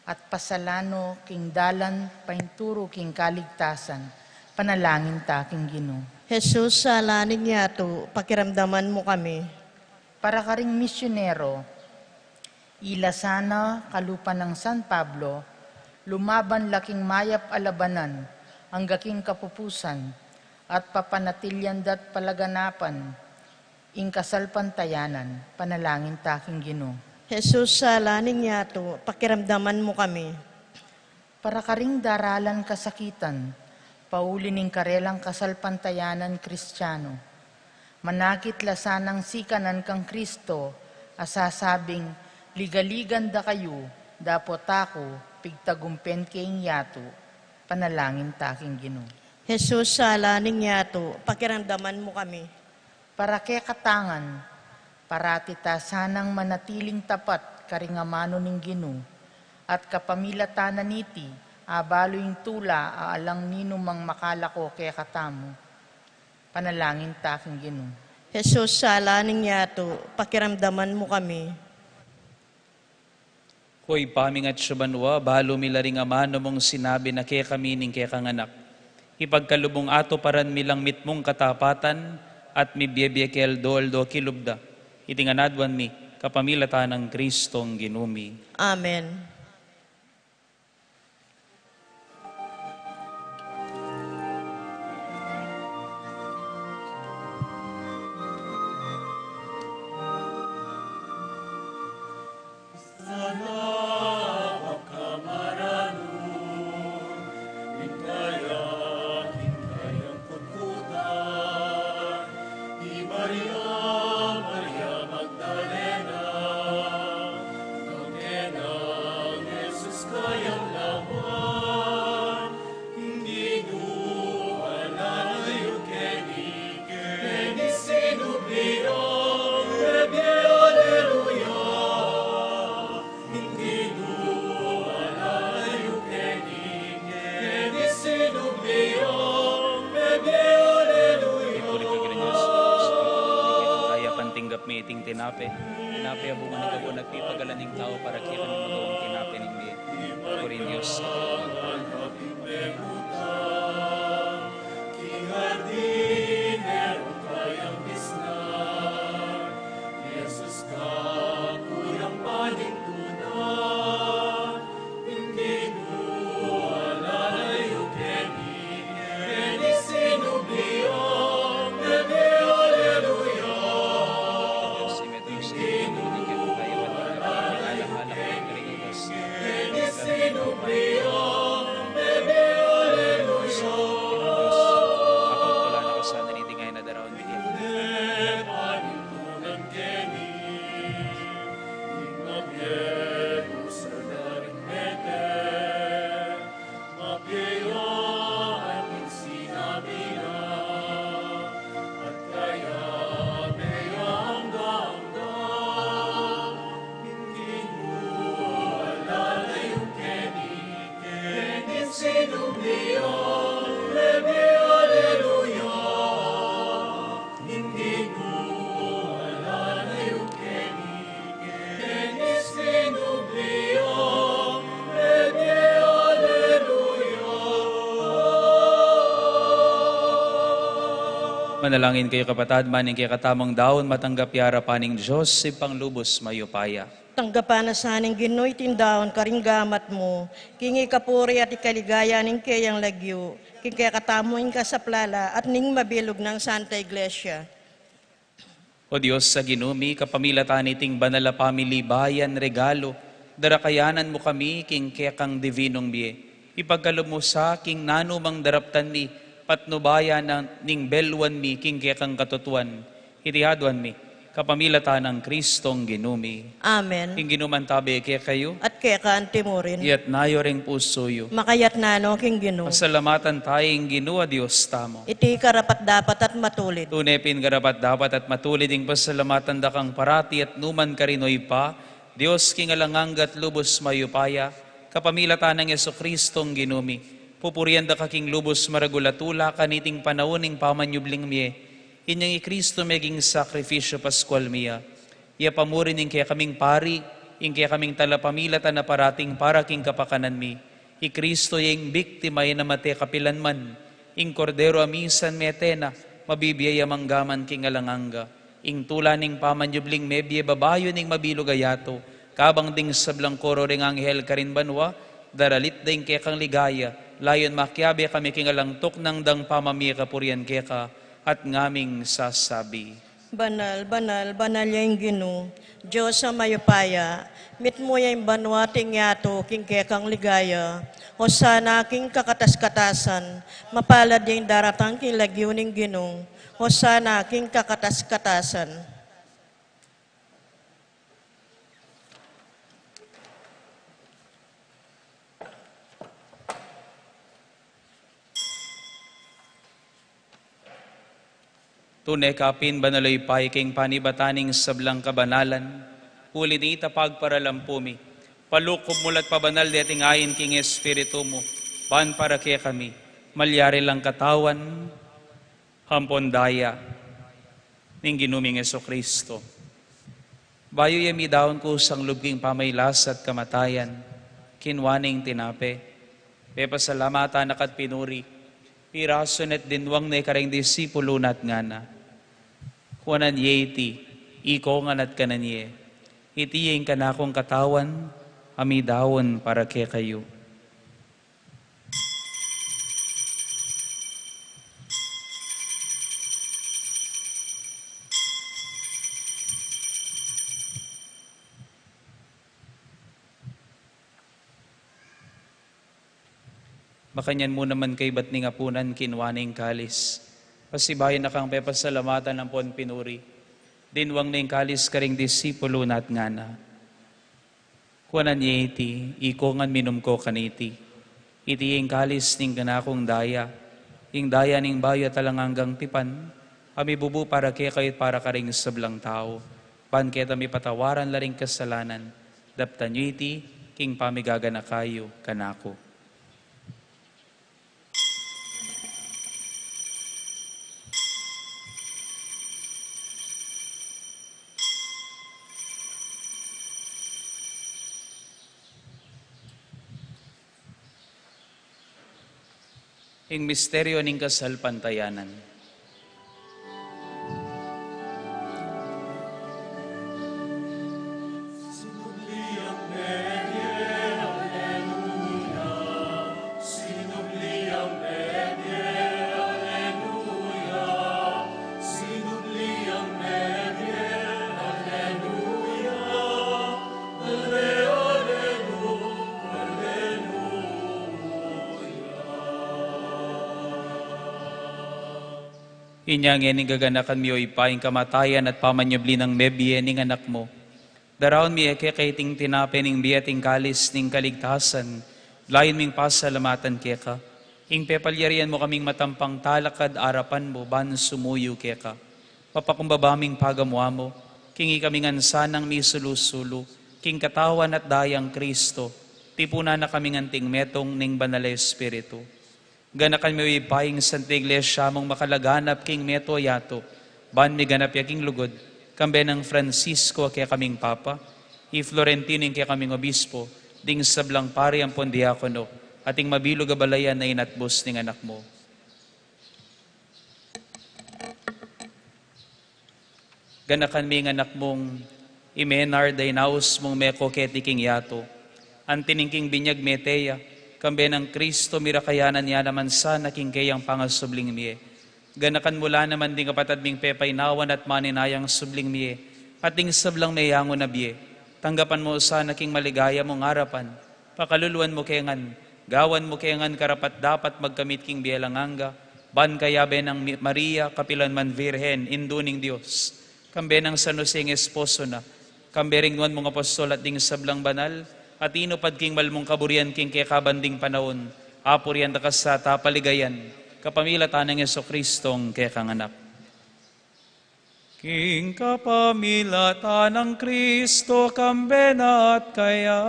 at pasalan no king dalan painturu king kaligtasan, panalangin ta king Ginu. Jesus, sala ning yatu, pakiramdaman mu kami. Para karing misyonero, ila sana kalupa nang San Pablo, lumaban la king mayap a labanan, angga king kapupusan, at papanatilian da't palaganapan ing kasalpantayanan, panalangin ta king Ginu. Jesus, sala ning yatu, pakiramdaman mu kami. Para karing daralan kasakitan, pauli ning karelang kasalpantayanan Kristiano. Manakit la sanang sikanan kang Kristo, a sasabing, ligaligan da kayu, dapot aku, pigtagumpen ke ing yatu, panalangin ta king Ginu. Jesus, sala ning yatu, pakiramdaman mu kami. Para kekatang ngan, parati ta sanang manatiling tapat karing amanu ning Ginu, at kapamilatan na niti, abalu ing tula a alang ninumang makalako kekatamu. Panalangin ta king Ginu. Jesus, sala ning yatu, pakiramdaman mu kami. O Ibpa mi, atsu ka banua, balu mi la ring amanu mung sinabi na kekami ning kekang Anak. Ipagkalub mung atuparan mi lang mitmung katapatan at mibie-bie ke aldo-aldo kilub da. Iti ngan aduan mi, kapamilatan nang Kristong Ginu mi. Amen. Sana pakamaranu, ing kaya, ing kayang kutkutan, i Maria, Maria Magdalena, nang kena Jesus kayang lawan, ing Ginu alayu keni, keni sinubli ya, bebie aleluya. Ing Ginu alayu keni, keni sinubli ya, bebie aleluya. Ipuri ka king Dios, kaya pantinggap mi iting tinape, tinape a bunga ning kabun a pipagalan ning tau, para kekami magawang tinape ning bie. Ipuri ing Dios. Manalangin kayu, kapatad, ban ing kekatamung daun matanggap ya arapan ning Dios, Ibpang lubus mayupaya. Tanggapan na sa ning Ginu iting daun karing gamat mu, king ikapuri at ikaligaya ning keyang lagyu, king kekatamung kasaplalan at ning mabilug nang Santa Iglesia. O Dios a Ginu mi, kapamilatan niting banal a pamilibayan regalu, darakayanan mu kami king kekang divinung bie. Ipagkalub mu sa king nanumang daraptan mi, patnubayan na ning belwan mi king kekang katutuan. Iti aduan mi kapamilatan nang Kristong Ginu mi. Amen. Ing Ginu mantabe kekayu. At keka antimurin. Iyatas yu ring pusu yu. Makayatas no king Ginu. Pasalamatan taya ing Ginu a Dios tamu. Iti karapat-dapat at matulid. Tune pin karapat-dapat at matulid ing pasalamatan da kang parati at nukarin man, karin, O Ibpa, Dios king alang angga at lubus mayupaya, kapamilatan nang Jesukristong Ginu mi. Pupurian da ka king lubus maragul a tula kaniting panaun ning pamanyubling mie. Inyang i Kristo meging sakrifisyu Paskual mi ya. Iya pamuri ning kekaming pari, ing kekaming talapamilatan a parating para king kapakanan mi. I Kristo ya ing biktima, ya namate kapilan man, ing Kordero a misan mete na, mabibie ya mangga man king alang angga. Ing tula ning pamanyubling mebie babayu ning mabilug a yatu, kabang ding sablang koro ring anghel karin banua, daralit da ing kekang ligaya, layun makiabe kami king alang tuknang dang pamamie kapurian keka, at ngaming sasabi. Banal, banal, banal ya ing Ginu, Dios a mayupaya, mitmu ya ing banua at ing yatu king kekang ligaya. Hosana king kakatas-katasan, mapalad ya ing daratang king lagyu ning Ginu. Hosana king kakatas-katasan. Tune ka pin banal, O Ibpa, king panibatan ning sablang kabanalan, uli nita pagparalampu mi, palukup mu la't pabanal deting ain king Espiritu mu, ban para kekami malyari lang katawan ampon daya ning Ginu ming Jesucristo. Bayu ya midaun kusang lub king pamailas at kamatayan, kinua ne ing tinape, pepasalamatan na ka't pinuri, pirasu ne't dinwang ne karing disipulu na at ngana: Kuanan ye iti, ikongan at kanan ye. Iti ya ing kanakung katawan, a midaun para kekayu. Makanyan mu naman kaybat ning apunan, kinua ne ing kalis, pasibayu na kang pepasalamatan ampon pinuri, dinwang ne ing kalis karing disipulu na at ngana: Kuanan ye iti, ikongan, minum ko kaniti. Iti ing kalis ning kanakung daya, ing daya ning bayu at alang anggang tipan, a mibubu para kekayu at para karing sablang tau, ban keta mipatawaran la ring kasalanan. Daptan yu iti king pamigaganaka yu kanaku. Ing misteryu ning kasalpantayanan. Inya ngening gaganakan mi, O Ibpa, ing kamatayan at pamanyubli nang mebie ning Anak mu. Daraun mi keka iting tinape ning bie at ing kalis ning kaligtasan, layun ming pasalamatan keka. Ing pepalyarian mu kaming matampang talakad arapan mu ban sumuyu keka. Papakumbaba ming pagamu-amu, king ikami ngan sanang misulu-sulu king katawan at dayang Kristo, tipunan na kaming anting metung ning Banal a Espiritu. Ganakan me, O Ibpa, ing Santa Iglesia mung makalaganap king meto a yatu, ban miganap ya king lugud, kambe nang Francisco a kekaming Papa, i Florentino ing kekaming Obispo, ding sablang pari ampon diakono, at ing mabilug a balayan a inatbus ning Anak mu. Ganakan mi ing anak mung i Menard a inaus mung meko keti king yatu. Anti ning king binyag mete ya, kambe nang Kristo mirakayanan ya naman sana king keyang pangasubling mie. Ganakan mu la naman ding kapatad ming pepainawan at maninayang subling mie, at ding sablang meyangu na bie. Tanggapan mu sana king maligaya mung arapan. Pakaluluan mu ke ngan, gawan mu ke ngan karapat-dapat magkamit king bie alang angga, ban kayabe nang Mi-, Maria, kapilan man Virgen, Indu ning Dios, kambe nang San Jose ing esposo na, kambe ring nuan mung apostol at ding sablang banal, a tinupad king mal mung kaburian king kekabang ding panaun, apurian da ka sa at apaligayan, kapamilatan nang Jesucristo ing kekang Anak. King kapamilatan nang Kristo, kambe na at kaya,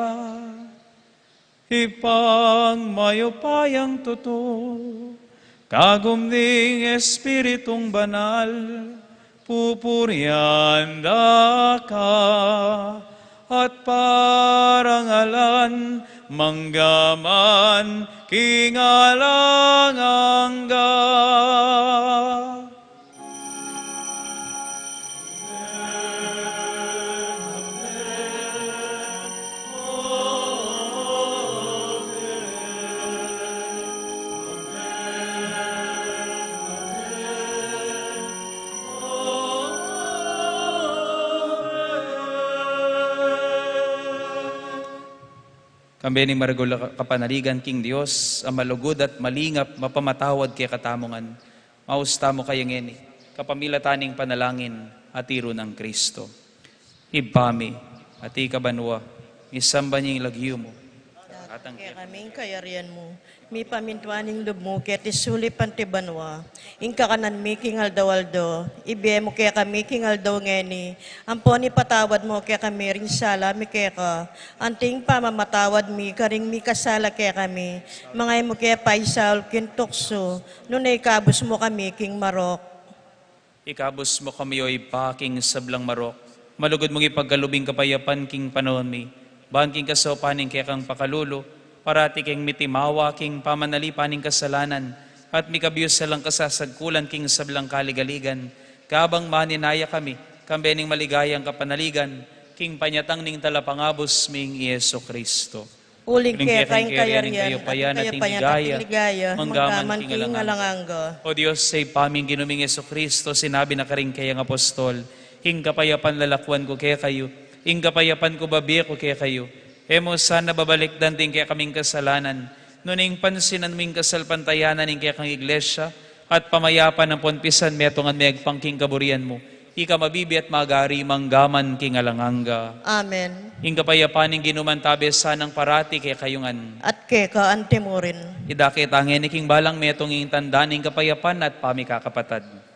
Ibpang mayupayang tutu, kagum ning Espiritung Banal, pupurian da ka at parangalan, mangga man king alang angga. Kambe ning maragul a kapanaligan king Dios, a malugud at malingap, mapamatawad kekatamu ngan. Maus tamu kaya ngeni, kapamilatan ning panalangin a tiru nang Kristo. Ibpa mi, atiu ka banua, misamban ya ing lagyu mu. Datang kekami ing kayarian mu, mipamintuan ing lub mu keti sulip anti banua. Ing kakanan mi king aldo-aldo, ibie mu kekami king aldo ngeni, ampon ipatawad mu kekami ring sala mi keka, anti ing pamamatawad mi karing mikasala kekami, manga e mu ke paisaul king tuksu, nune ikabus mu kami king marok. Ikabus mu kami, o Ibpa, king sablang marok. Malugud mung ipagkalub ing kapayapan king panaun mi, ban king kasaupan ning kekang pakalulu, parati keng mitimawa king pamanalipan ning kasalanan, at mikabius alang kasasagkulan king sablang kaligaligan, kabang maninaya kami, kambe ning maligayang kapanaligan, king panyatang ning Talapangabus ming i Jesu Cristo. Uling keka ing kayarian, at ing ligaya, mangga man king alang angga. O Dios, Ibpa ming Ginu ming Jesu Cristo, sinabi na karing keyang apostol, ing kapayapan lalakwan ku kekayu, ing kapayapan ku babie ku kekayu. E mu sana babalikdan ding kekaming kasalanan, nune ing pansinan mu ing kasalpantayanan ning kekang iglesia, at pamayapan ampon pisan metung at megpang king kaburian mu. Ika mabibie at magari mangga man king alang angga. Amen. Ing kapayapan ning Ginu mantabe sanang parati kekayu ngan. At keka antimurin. Idake ta ngeni king balang metung ing tanda ning kapayapan at pamikakapatad.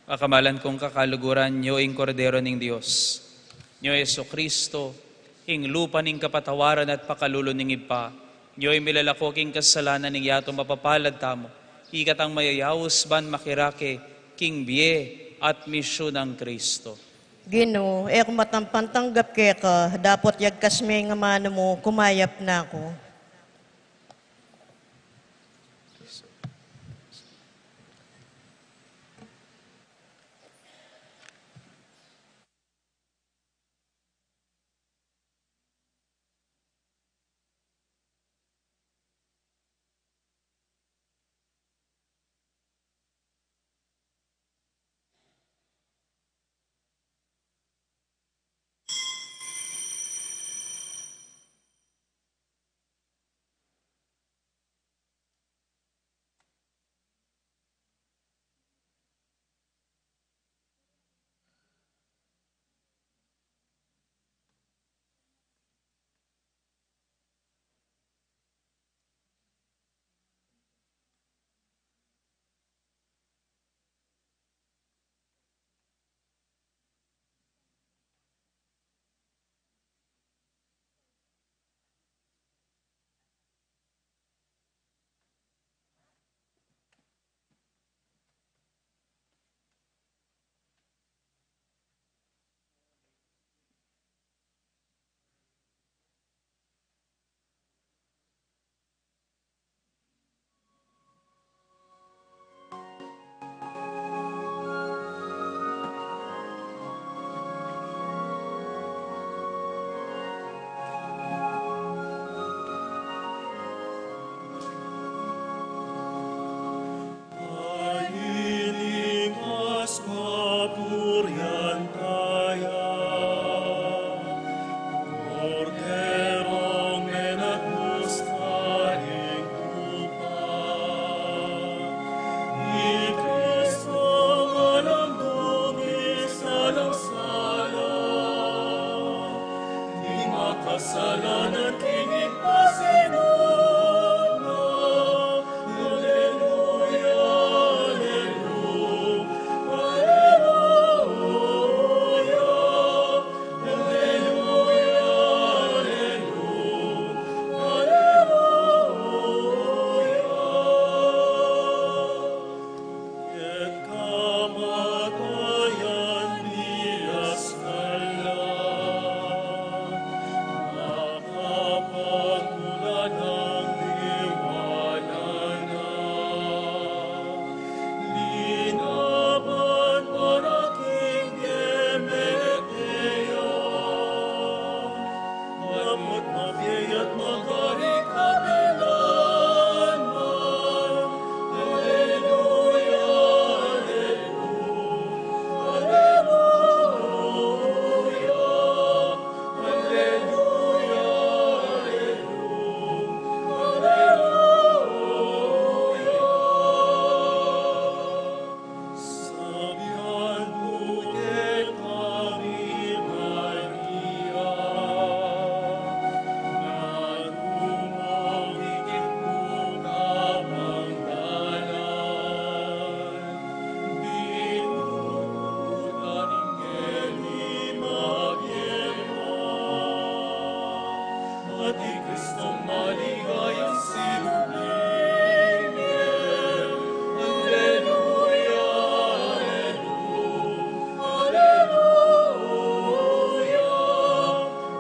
Akamalan kung kakaluguran, nyo ing Kordero ning Dios. Nyo Jesucristo, ing lupa ning kapatawaran at pakalulu ning Ibpa. Nyo ing milalako king kasalanan ning yatu, mapapalad tamu. Ikatang mayayaus ban makirake king bie at misyun nang Kristo. Ginu, e ku matampan tanggap keka, dapot yagkas me ing amanu mu, kumayap na ku. Pailing mas kapurian taya, Korderong menagmus karing tupa. I Kristo alang dugis, alang sala, di makasalanan king ipasinum na. Aleluya, aleluya, aleluya, aleluya, aleluya, aleluya. Ket kamatayan miyastan la, makapagmula nang tiwala na. Linaban para king bie melet ya. Dapot mabie ya't magari kapilan man. Aleluya, aleluya, aleluya, aleluya, aleluya. Sabian ku kekami, Maria, na dumikit ku kapang dalan, binubutan ing keni mabie mu. At i Kristong maligayang sinubling. Aleluya, aleluya, aleluya,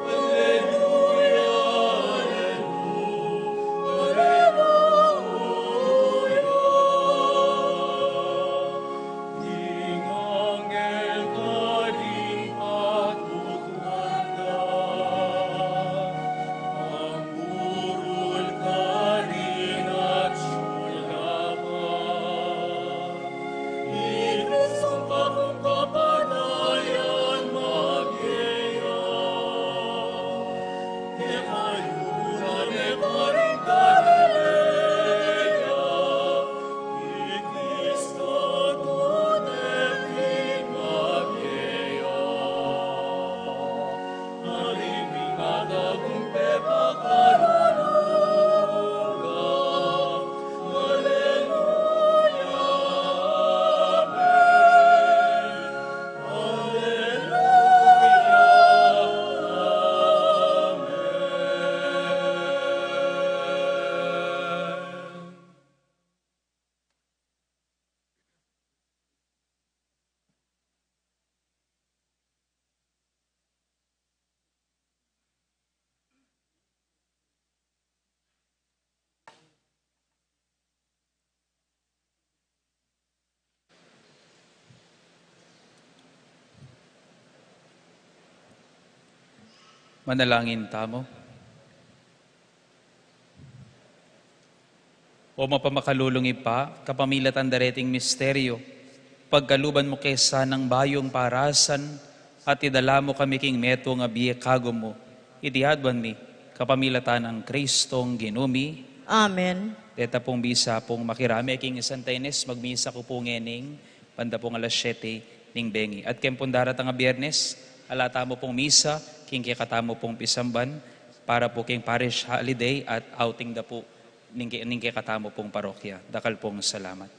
aleluya, aleluya, aleluya. Ding anghel karing patutuan da, ampo Manalangin tamu. O mapamakalulung Ibpa, kapamilatan dareting misteryo, pagkaluban mu ke sanang bayung parasan, at idala mu kami king metung a bie kagumu, iti aduan mi, kapamilatan nang Kristong Ginu mi. Amen. Deta pung bisa pung makirame king Santa Ines, magmisa ku pu ngening, banda pung alas siyete ning bengi. At king pung daratang a Biyernes, ala tamu pung misa, king kekatamu pung pisamban, para pu king parish holiday at outing da pu ning ke-, ning kekatamu pung parokya. Dakal pung salamat.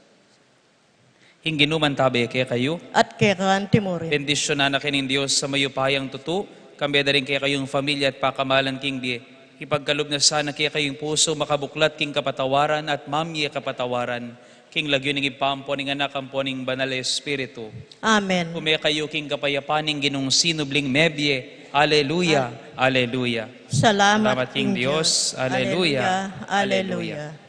Ing Ginu mantabe kekayu. At keka antimurin. Bendisyunan na kayu ning Dios a mayupayang tutu, kambe da ring kekayung familia at pakamalan king bie. Ipagkalub na sana kekayu ing pusu makabuklat king kapatawaran at mamie kapatawaran, king lagyu ning Ibpa, ampo ning Anak, ampo ning Banal a Espiritu. Amen. Ume kayu king kapayapan ning Ginung sinubling mebie. Aleluya. Aleluya. Salamat king Dios. Aleluya. Aleluya. Aleluya.